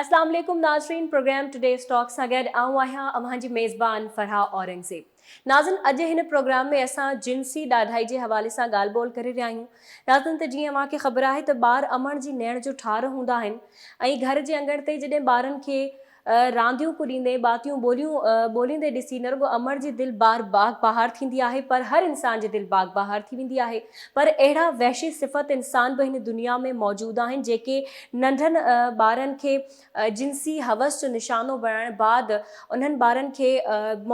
اسلام عليڪم ناظرين پروگرام ٽوڊي اسٽاڪ سان گڏ آئون آهيان اوهان جي ميزبان فرحا اورنگزيب. ناظرين اڄ هن پروگرام ۾ اسان جنسي ڏاڍائي جي حوالي سان ڳالهه ٻولهه ڪري رهيا آهيون. ناظرين ته جيئن اوهان کي خبر آهي ته ٻار امڙ جي نيڻ جو ٺار هوندا آهن ۽ گهر جي اڱڻ تي جڏهن ٻارن کي رانديون ڪڏيندي، ٻاتيون ٻوليون ٻوليندي ڏسي نه رڳو امڙ جي دل بار باغ بهار ٿيندي آهي پر هر انسان جي دل باغ بهار ٿي ويندي آهي پر اهڙا وحشي صفت انسان به هن دنيا ۾ موجود آهن جيڪي ننڍن ٻارن کي جنسي هوس جو نشانو بڻائڻ بعد انهن ٻارن کي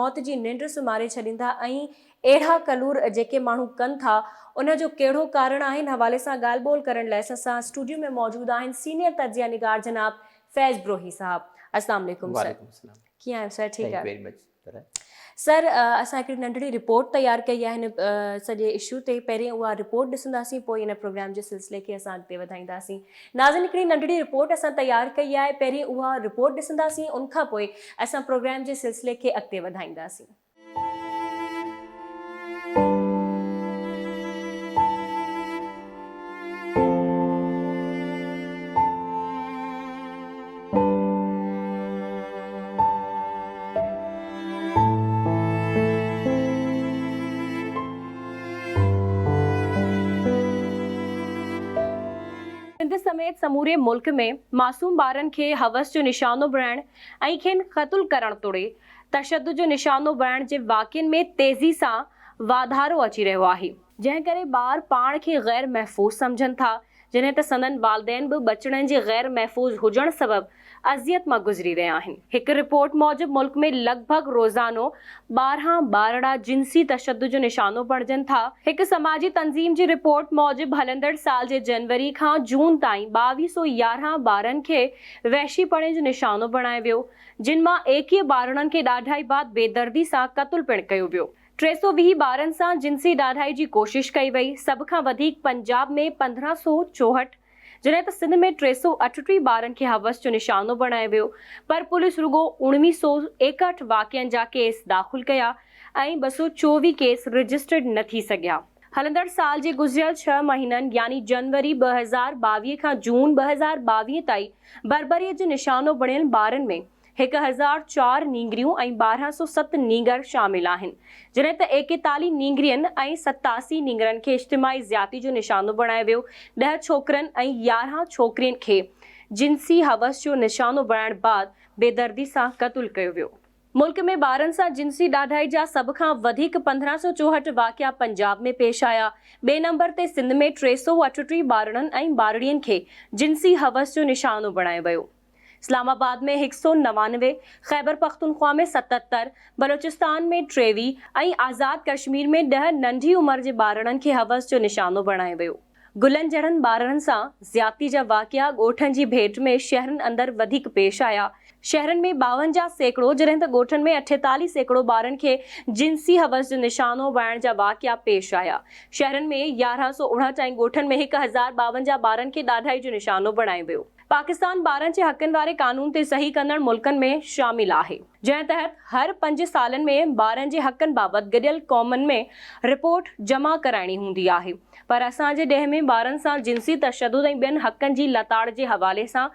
موت جي ننڊ سمهاري ڇڏيندا ۽ اهڙا ڪلور جيڪي ماڻهو ڪن ٿا ان جو ڪهڙو ڪارڻ آهي ان حوالي سان ڳالهه ٻولهه ڪرڻ لاء اسان سان اسٽوڊيو ۾ موجود آهن سينيئر تجزيه نگار جناب فيض بروهي صاحب اسلام عليڪم سر وعليڪم السلام ڪيئن آهيو سر ٺيڪ thank you آهيو ويري مچ فرح سر اسان هڪڙي ننڍڙي رپورٽ تيار ڪئي آهي هن سڄي اشو تي پهرين اها رپورٽ ڏسنداسين پوء هن پروگرام جي سلسلي کي اسان اڳتي وڌائينداسين ناظرين هڪڙي ننڍڙي رپورٽ اسان تيار ڪئي آهي پهرين اها رپورٽ ڏسنداسين ان کان پوء اسان پروگرام جي سلسلي کي اڳتي وڌائينداسين. سنڌ سميت سموري ملڪ ۾ معصوم ٻارن کي حوس جو نشانو بڻائڻ ۽ کين قتل ڪرڻ توڙي تشدد جو نشانو بڻائڻ جي واقعن ۾ تيزي سان واڌارو اچي رهيو آهي. جنهن ڪري ٻار پاڻ کي غير محفوظ سمجهن ٿا، جڏهن ته سندن والدين به ٻچڙن جي غير محفوظ هجڻ سبب اذيت مان گذري رهيا آهن. هڪ رپورٽ موجب ملڪ ۾ لڳ ڀڳ روزانو 12 ٻارڙا جنسي تشدد جو نشانو بڻجن ٿا. هڪ سماجي تنظيم جي رپورٽ موجب هلندڙ سال جي جنوري کان جون تائين 2211 ٻارن کي وحشيپڻي جو نشانو بڻايو ويو، جن مان 21 ٻارڙن کي ڏاڍائي بعد بيدردي سان قتل پڻ ڪيو ويو. 320 ٻارن سان جنسي ڏاڍائي جي ڪوشش ڪئي وئي، سڀ کان وڌيڪ پنجاب ۾ 1564، جڏهن ته سنڌ ۾ 338 ٻارن کي حوس جو نشانو بڻايو ويو، پر پوليس رڳو 1961 واقعن جا ڪيس داخل ڪيا ۽ 224 ڪيس رجسٽرڊ نه ٿي سگهيا. هلندڙ سال جي گذريل ڇهه مهينن يعني جنوري 2022 کان جون 2022 تائين بربريت جو نشانو بڻيل ٻارن ۾ 1004 نينگريون ۽ 1207 نينگر شامل آهن، جڏهن ته ايڪيتاليهه نينگرين ۽ 87 نينگرن کي اجتماعي زيادتي جو نشانو بڻايو ويو، ڏهه ڇوڪرن ۽ 11 ڇوڪرين کي جنسي هوس جو نشانو بڻائڻ بعد بيدردي سان قتل ڪيو ويو. ملڪ ۾ ٻارن سان جنسي ڏاڍائي جا سڀ کان وڌيڪ 1564 واقعا پنجاب ۾ پيش آيا، ٻئي نمبر تي سنڌ ۾ 338 ٻارڙن ۽ ٻارڙين کي جنسي هوس جو نشانو بڻايو ويو. اسلام آباد ۾ هڪ سئو 99، خيبرپختونخوا ۾ 77، بلوچستان ۾ 23 ۽ آزاد ڪشمير ۾ ڏهه ننڍي عمر جي ٻارڙن کي هوس جو نشانو بڻايو ويو. گلن جهڙن ٻارڙن سان زيادتي جا واقعا ڳوٺن جي ڀيٽ ۾ شهرن اندر وڌيڪ پيش آيا. شهرن ۾ 52% جڏهن ته ڳوٺن ۾ 48% ٻارن کي جنسي هوس جو نشانو بڻائڻ جا واقعا پيش آيا. شهرن ۾ 1159 ۽ ڳوٺن ۾ 1052 ٻارن کي ڏاڍائي جو نشانو بڻايو ويو. پاڪستان ٻارن جي حقن واري قانون تي صحيح ڪندڙ ملڪن ۾ شامل آهي. جنهن تحت هر پنج سالن ۾ ٻارن جي حقن بابت گڏيل قومن ۾ رپورٽ جمع ڪرائڻي هوندي آهي پر اسان جي ڏيهه ۾ ٻارن سان جنسي تشدد ۽ ٻين حقن جي لتاڙ جي حوالي سان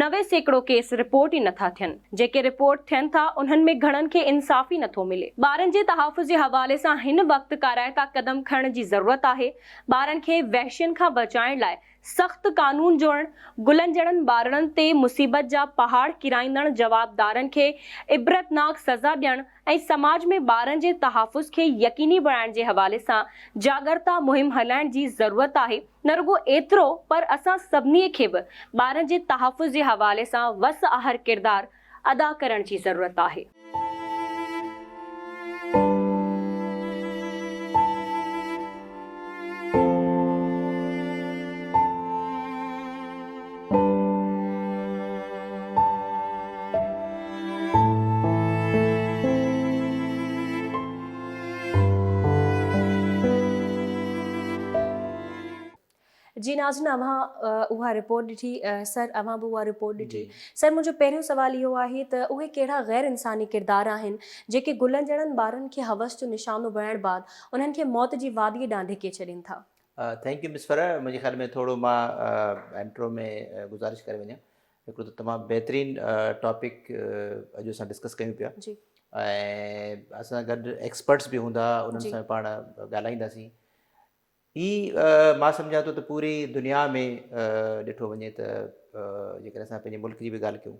90% ڪيس رپورٽ ئي نٿا ٿين، جيڪي رپورٽ ٿين ٿا انهن ۾ گهڻن کي انصاف ئي نٿو ملي. ٻارن جي تحفظ جي حوالي سان هن وقت ڪارائتا قدم کڻڻ جي ضرورت آهي، ٻارن کي وحشين کان بچائڻ لاء سخت قانون جوڙڻ، گلن جهڙن ٻارڙن تي مصيبت جا پهاڙ ڪيرائيندڙ جوابدارن کي عبرتناڪ سزا ڏيڻ ۽ سماج ۾ ٻارن جي تحفظ کي يقيني بڻائڻ جي حوالي سان جاڳرتا مهم هلائڻ جي ضرورت آهي، نه رڳو ايترو پر اسان سڀني کي به ٻارن جي تحفظ جي حوالي سان وس آهر ڪردار ادا ڪرڻ جي ضرورت آهي. جي ناظرين اوهان اها رپورٽ ڏٺي سر اوهان به اها رپورٽ ڏٺي سر منهنجو پهريون سوال اهو آهي ته اهي ڪهڙا غير انساني ڪردار آهن جيڪي گلن جهڙن ٻارن کي حوس جو نشانو بڻائڻ بعد انهن کي موت جي واديء ڏانهن ڌڪي ڇڏين ٿا. Thank you مس فرح منهنجي خيال ۾ ٿورو مان انٽرو ۾ گذارش ڪري وڃان. هڪڙو ته تمام بهترين ٽاپڪ اڄ اسان ڊسڪس ڪيون پيا جي ۽ اسان سان گڏ ايڪسپرٽس به هوندا انهن سان پاڻ ڳالهائينداسين. هي مان سمجهان ٿو ته پوري دنيا ۾ ڏٺو وڃي ته جيڪڏهن اسان پنهنجي ملڪ جي به ڳالهه ڪيون،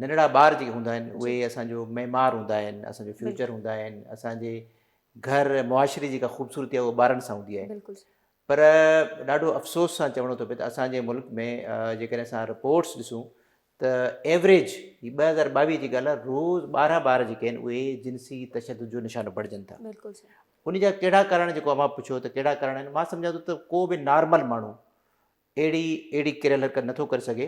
ننڍڙا ٻار جيڪي هوندا آهن اهي اسان جو معمار هوندا آهن، اسان جو فيوچر هوندا آهن، اسان جي گهر معاشري جيڪا خوبصورتي آهي اها ٻارن سان هوندي آهي. پر ڏاڍو افسوس سان چوڻو ٿو پئي ته اسان جي ملڪ ۾ جيڪڏهن اسان رپورٽس ڏسون ته ايوريج هي 2022 جي ڳالهه آهي روز 12 ٻار جيڪي آهن اهي جنسي تشدد جو نشانو بڻجن ٿا. ان جا ڪهڙا ڪارڻ جيڪو اوهان پڇيو ته ڪهڙا ڪارڻ آهن، مان سمجهان ٿو ته ڪو به نارمل ماڻهو اهڙي اهڙي ڪريل حرڪت نٿو ڪري سگهي.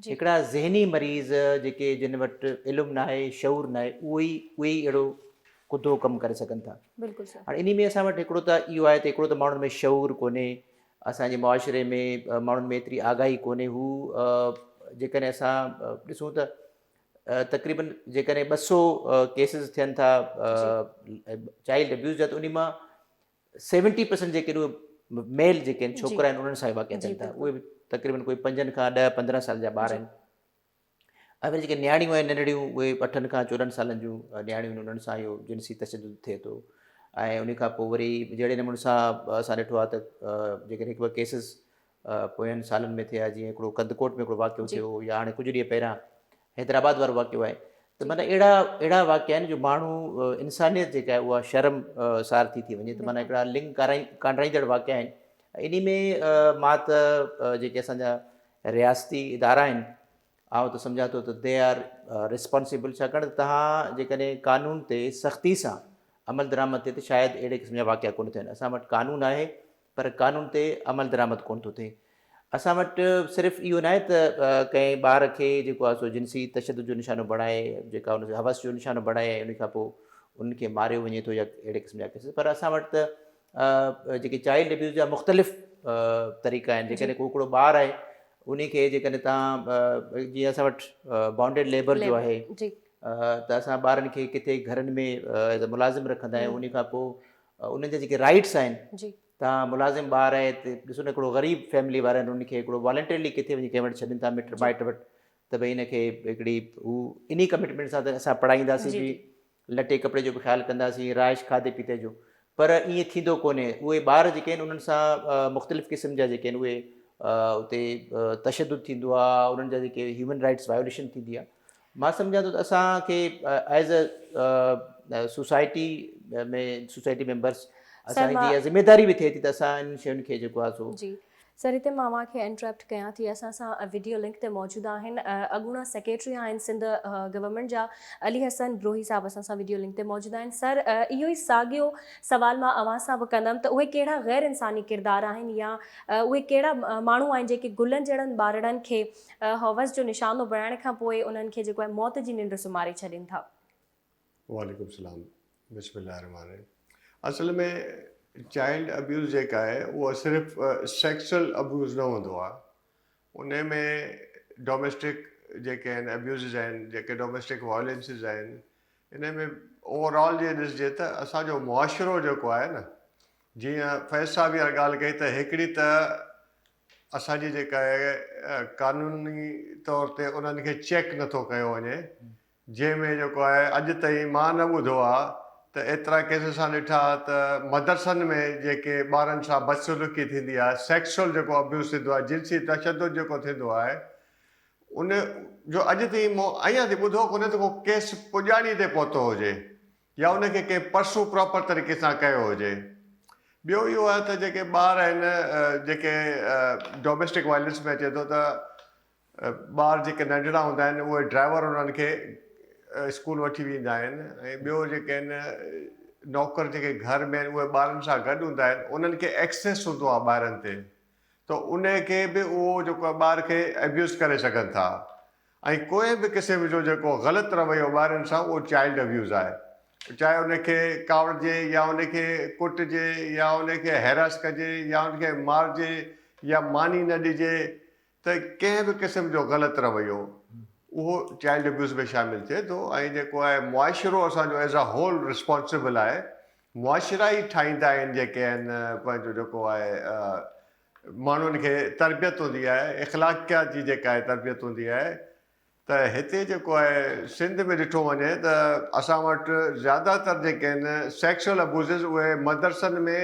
هڪڙا ذهني مريض جيڪي جن وٽ علم ناهي شعور ناهي اهي ئي اهي ئي اهڙو ڪڌو ڪم ڪري سگهن ٿا. هاڻي انهي ۾ اسان وٽ هڪڙو ته اهو آهي ته هڪڙو ته ماڻهن ۾ شعور ڪونهي، اسان جي معاشري ۾ ماڻهن ۾ ايتري آگاهي ڪونهي، هو جيڪڏهن اسان ڏسون ته تقريبن جيڪڏهن 200 ڪيسز ٿين ٿا چائلڊ ابيوز جا ته انهي مان 70% جيڪي اهي ميل جيڪي آهن ڇوڪرا آهن انهن سان واقعا ٿين ٿا، اهي به تقريبن ڪوئي 5 کان 10 15 سال جا ٻار آهن ۽ وري جيڪي نياڻيون آهن ننڍڙيون اهي 8 کان 14 سالن جون نياڻيون آهن انهن سان اهو جنسي تشدد ٿئي ٿو ۽ ان کان پوء وري جهڙي نموني سان اسان ڏٺو آهي ته جيڪڏهن هڪ ٻه ڪيسز پوين سالن ۾ ٿيا جيئن هڪڙو ڪنڌڪوٽ ۾ هڪڙو واقعو ٿيو يا هاڻي ڪجهه ڏينهن پهريان حيدرآباد وارو واقعو آهي ته معنيٰ اهڙا اهڙا واقعا آهن جو ماڻهو انسانيت جيڪا آهي اها شرم سار ٿي ٿي وڃي ته معنيٰ هڪڙا لنگ ڪانڊرائيندڙ واقعا آهن. انهي ۾ مان ته جيڪي اسان جا رياستي ادارا آهن آئون ته سمجهان ٿو ته they are responsible, ڇاڪاڻ ته توهان جيڪڏهن قانون تي سختي سان عمل درآمد ٿئي ته شايد اهڙي قسم جا واقعا ڪونه ٿين. اسان وٽ قانون آهي پر قانون تي عمل درآمد ڪونه ٿو ٿئي. اسان وٽ صرف اهو ناهي ته ڪنهن ٻار کي جيڪو آهي سو جنسي تشدد جو نشانو بڻائي جيڪا ان کي حوس جو نشانو بڻائي ۽ ان کان پوء ان کي ماريو وڃي ٿو يا اهڙي قسم جا ڪيسز، پر اسان وٽ ته جيڪي چائلڊ ابيوز جا مختلف طريقا آهن. جيڪڏهن ڪو هڪڙو ٻار آهي ان کي جيڪڏهن تان جيئن اسان وٽ بانڊيڊ ليبر جو آهي ته اسان ٻارن کي ڪٿي گهرن ۾ ايز اي ملازم رکندا آهيون، ان کان پوء انهن جا جيڪي رائٽس آهن تان ملازم ٻار آهي ته ڏسو نه هڪڙو غريب فيملي وارا آهن ان کي هڪڙو والنٽرلي ڪٿي وڃي ڪنهن وٽ ڇڏين ٿا مٽ مائٽ وٽ ته ڀئي هن کي هڪڙي هو انهي ڪمٽمينٽ سان ته اسان پڙهائينداسين به لٽي ڪپڙي جو به خيال ڪنداسين رهائش کاڌي پيتي جو، پر ائين ٿيندو ڪونهي. اهي ٻار جيڪي آهن انهن سان مختلف قسم جا جيڪي آهن اهي اتي تشدد ٿيندو آهي، انهن جا جيڪي هيومن رائٽس وايوليشن ٿيندي آهي. مان سمجهان ٿو ته اسان کي as a society ۾ society members اسان جي اها ذميواري به ٿئي ٿي ته اسان انهن شين کي جيڪو آهي سو. جي سر هتي مان اوهان کي انٽرپٽ ڪيان ٿي، اسان سان وڊيو لنڪ تي موجود آهن اڳوڻا سيڪريٽري آهن سنڌ گورنمينٽ جا علي حسن بروهي صاحب اسان سان وڊيو لنڪ تي موجود آهن. سر اهو ئي ساڳيو سوال مان اوهان سان به ڪندم ته اهي ڪهڙا غير انساني ڪردار آهن يا اهي ڪهڙا ماڻهو آهن جيڪي گلن جهڙن ٻارڙن کي حوس جو نشانو بڻائڻ کان پوء انهن کي جيڪو آهي موت جي ننڊ سمهاري ڇڏين ٿا. وعليڪم السلام بسم الله الرحمٰن الرحيم اصل ۾ چائلڊ ابيوز جيڪا آهي اها صرف سيڪسوئل ابيوز نه هوندو آهي ان ۾ ڊوميسٽڪ جيڪي آهن ابيوزز آهن جيڪي ڊوميسٽڪ وائلنسز آهن ان ۾ اوور آل جي ڏسجي ته اسان جو معاشرو جيڪو آهي نه جيئن فيض صاحب اها ڳالهه ڪئي ته هڪڙي ته اسان جي جيڪا آهي قانوني طور تي انهن کي چيڪ نٿو ڪيو وڃي جنهن ۾ جيڪو آهي اڄ تائين مان نه ٻڌو آ ته ايترا ڪيس اسان ڏٺا ته مدرسن ۾ جيڪي ٻارن سان بدسلوڪي ٿيندي آهي سيڪسول جيڪو ابيوز ٿيندو آهي جنسي تشدد جيڪو ٿيندو آهي ان جو اڄ تائين مون اڃا تائين ٻڌو ڪونهي ته ڪو ڪيس پڄاڻي تي پهتو هجي يا ان کي ڪنهن پرسو پراپر طريقي سان ڪيو هجي. ٻيو اهو آهي ته جيڪي ٻار آهن جيڪي ڊوميسٽڪ وائلنس ۾ اچي ٿو ته ٻار جيڪي ننڍڙا هوندا آهن اهي ڊرائيور انهن کي اسڪول وٺي ويندا آهن ۽ ٻيو جيڪي آهن نوڪر جيڪي گهر ۾ آهن اهي ٻارن سان گڏ هوندا آهن انهن کي ايڪسيس هوندو آهي ٻارن تي ته ان کي به اهو جيڪو آهي ٻار کي ابيوز ڪري سگهن ٿا ۽ ڪنهن به قسم جو جيڪو غلط رويو ٻارن سان اهو چائلڊ ابيوز آهي چاهي ان کي ڪاوڙجي يا ان کي ڪٽجي يا ان کي هيراس ڪجي يا ان کي مارجي يا ماني نه ڏجي ته ڪنهن به قسم جو غلط رويو اهو چائلڊ ابيوز ۾ شامل ٿئي ٿو ۽ جيڪو آهي معاشرو اسان جو ايز اي هول رسپانسبل آهي معاشرا ئي ٺاهيندا آهن جيڪي آهن پنهنجو جيڪو آهي ماڻهن کي تربيت هوندي آهي اخلاقيات جي جيڪا آهي تربيت هوندي آهي ته هتي جيڪو آهي سنڌ ۾ ڏٺو وڃي ته اسان وٽ زياده تر جيڪي آهن سيڪشل ابوزز اهي مدرسن ۾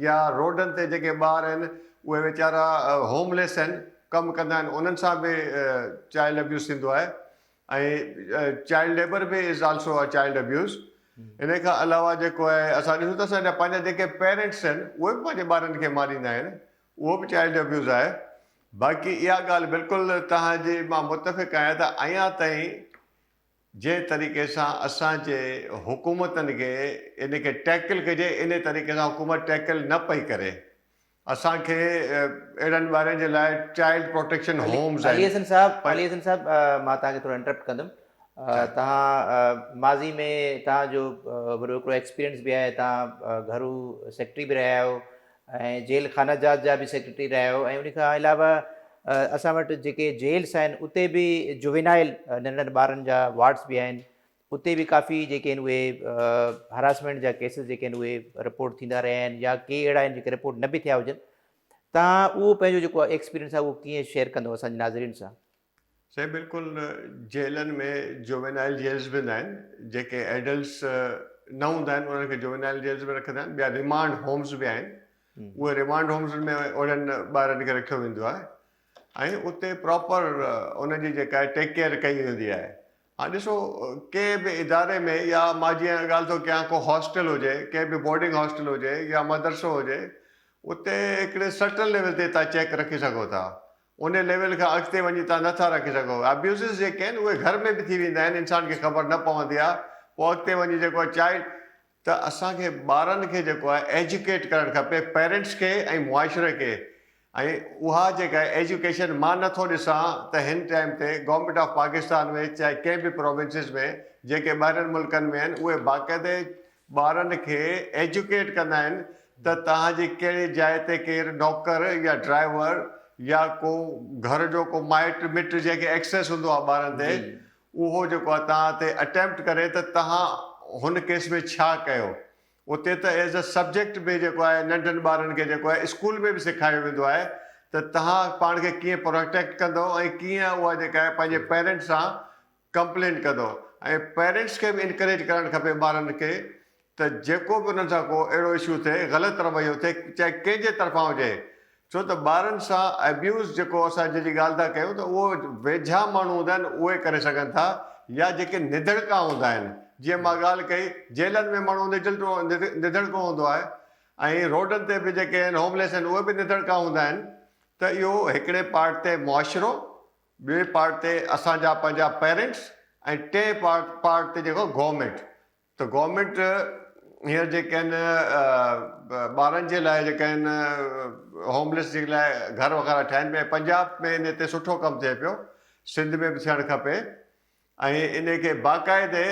يا روڊن تي جيڪي ٻار آهن اهي ويچارا هوم ليس آهن ڪم ڪندا آهن انهن سان به چائلڊ ابيوز ٿيندو آهي ۽ چائلڊ ليبر به is also a child abuse ان کان علاوه جيڪو آهي اسان ڏسون ته اسان جا پنهنجا جيڪي پيرنٽس آهن اهي به پنهنجي ٻارن کي ماريندا آهن اهو به چائلڊ ابيوز آهي. باقي اها ڳالهه بلڪل توهان جي مان متفق آهيان ته اڃا تائين جنهن طريقي سان اسان جي حڪومتن کي ان کي ٽيڪل ڪجي ان طريقي سان حڪومت ٽيڪل نه پئي ڪري. اسان کي اهڙن ٻارن جي لاء چائلڊ پروٽيڪشن هومز علي آهن حسن صاحب علي حسن صاحب مان توهان کي ٿورو انٽرپٽ ڪندم توهان ماضي ۾ توهان جو وڏو هڪڙو ايڪسپيرينس به آهي توهان گهرو سيڪريٽري به رهيا آهيو ۽ جيل خانه جات جا به سيڪريٽري رهيا آهيو ۽ ان کان علاوه اسان وٽ جيڪي جيلس آهن اتي به جووينائل ننڍڙن ٻارن جا وارڊس به آهن اتي به ڪافي جيڪي آهن اهي هراسمينٽ جا ڪيسز جيڪي آهن اهي رپورٽ ٿيندا رهيا آهن يا ڪي اهڙا آهن جيڪي رپورٽ نه به ٿيا هجن تان اهو پنهنجو جيڪو ايڪسپيرينس آهي اهو ڪيئن شيئر ڪندو اسان جي ناظرين سان. سائين بلڪل جيلن ۾ جووينائل جيلز به هوندا آهن جيڪي ايڊلٽس نه هوندا آهن انهن کي جووينائل جيلز ۾ رکندا آهن ٻيا ريمانڊ هومز به آهن اهي ريمانڊ هومز ۾ اهڙن ٻارن کي رکيو ويندو آهي ۽ اتي پراپر ان جي جيڪا آهي ٽيڪ ڪيئر ڪئي ويندي آهي هاڻ ڏسو ڪنهن به اداري ۾ يا مان جيئن ڳالهه ٿو ڪيان ڪو هاسٽل هجي ڪنهن به بورڊنگ هاسٽل هجي يا مدرسو هجي اتي هڪڙي سرٽن ليول تي تان چيڪ رکي سگهو ٿا ان ليول کان اڳتي وڃي توهان نه ٿا رکي سگهو. ابيوزز جيڪي آهن اهي گهر ۾ به ٿي ويندا آهن انسان کي خبر نه پوندي آهي پوء اڳتي وڃي جيڪو آهي چائلڊ ته اسان کي ٻارن کي جيڪو آهي ايجوڪيٽ ڪرڻ کپي پيرنٽس کي ۽ معاشري کي ۽ اها جيڪا آهي ايجوڪيشن مان نه ٿو ڏسان ته هن ٽائيم تي گورنمينٽ آف پاڪستان ۾ چاهي ڪنهن به پروونسز ۾ جيڪي ٻاهرين ملڪن ۾ آهن اهي باقاعدي ٻارن کي ايجوڪيٽ ڪندا آهن ته توهان جي ڪهڙي جاء تي ڪير نوڪر يا ڊرائيور يا ڪو گهر جو ڪو مائٽ مٽ جنهن کي ايڪسيس هوندو آهي ٻارن تي اهو جيڪو آهي توهان تي اٽيمپٽ ڪري ته توهان هن ڪيس ۾ ڇا ڪيو اتي ته ايز ا سبجيڪٽ به جيڪو آهي ننڍن ٻارن کي جيڪو آهي اسڪول ۾ به سيکاريو ويندو آهي ته توهان پاڻ کي ڪيئن پروٽيڪٽ ڪندو ۽ ڪيئن اها جيڪا آهي پنهنجي پيرنٽس سان ڪمپلين ڪندو ۽ پيرنٽس کي به انڪريج ڪرڻ کپي ٻارن کي ته جيڪو به انهن سان ڪو اهڙو اشو ٿئي غلط رويو ٿئي چاهي ڪنهن جي طرفان هجي ڇو ته ٻارن سان ابيوز جيڪو اسان جنهن جي ڳالهه ٿا ڪيون ته اهو ويجها ماڻهو هوندا آهن اهي ڪري سگهن ٿا يا جيڪي نڌڻڪا هوندا آهن جيئن مان ڳالهه ڪئي جيلن ۾ ماڻهو نجلٽو نڌڻڪو هوندو آهي ۽ روڊن تي به جيڪي آهن هوم ليس آهن اهي به نڌڻڪا هوندا آهن ته اهو هڪڙي پارٽ تي معاشرو ٻئي پارٽ تي اسان جا پنهنجا پيرنٽس ۽ ٽئين پارٽ پارٽ تي جيڪو گورنمينٽ ته گورنمينٽ هينئر جيڪي آهن ٻارن جي لاء جيڪي آهن هوم ليس جي لاء گهر وغيره ٺاهن پيا پنجاب ۾ ان تي سٺو ڪم ٿئي پيو سنڌ ۾ به ٿيڻ کپي ۽ ان کي باقاعدي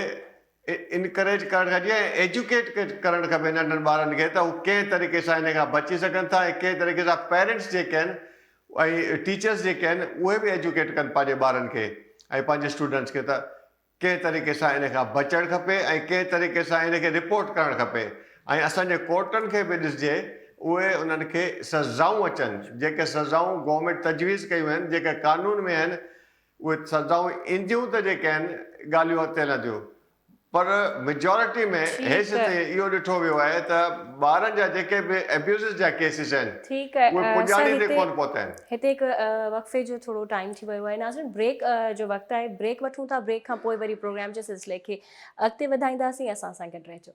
انڪريج ڪرڻ کپي ۽ ايجوڪيٽ ڪرڻ کپي ننڍن ٻارن کي ته هو ڪنهن طريقي سان ان کان بچي سگهن ٿا ۽ ڪنهن طريقي سان پيرنٽس جيڪي آهن ۽ ٽيچرس جيڪي آهن اهي به ايجوڪيٽ ڪن پنهنجي ٻارن کي ۽ پنهنجي اسٽوڊنٽس کي ته ڪنهن طريقي سان ان کان بچڻ کپي ۽ ڪنهن طريقي سان ان کي رپورٽ ڪرڻ کپي ۽ اسان جي ڪورٽن کي به ڏسجي اهي انهن کي سزائون اچن جيڪي سزائون گورنمينٽ تجويز ڪيون آهن جيڪي قانون ۾ آهن اهي سزائون اينديون ته جيڪي آهن ڳالهيون اڳتي هلنديون پر ميجارٽي ۾ هيس تائين اهو ڏٺو ويو آهي ته ٻارن جا جيڪي به ابيوزز جا ڪيسز آهن ٺيڪ آهي اهي سر پڄاڻي تي هتي ڪونه پهتا آهن. هتي هڪ وقفي جو ٿورو ٽائيم ٿي ويو آهي ناظرين بريڪ جو وقت آهي بريڪ وٺون ٿا بريڪ کان پوء وري پروگرام جي سلسلي کي اڳتي وڌائينداسين اسان سان گڏ رهجو.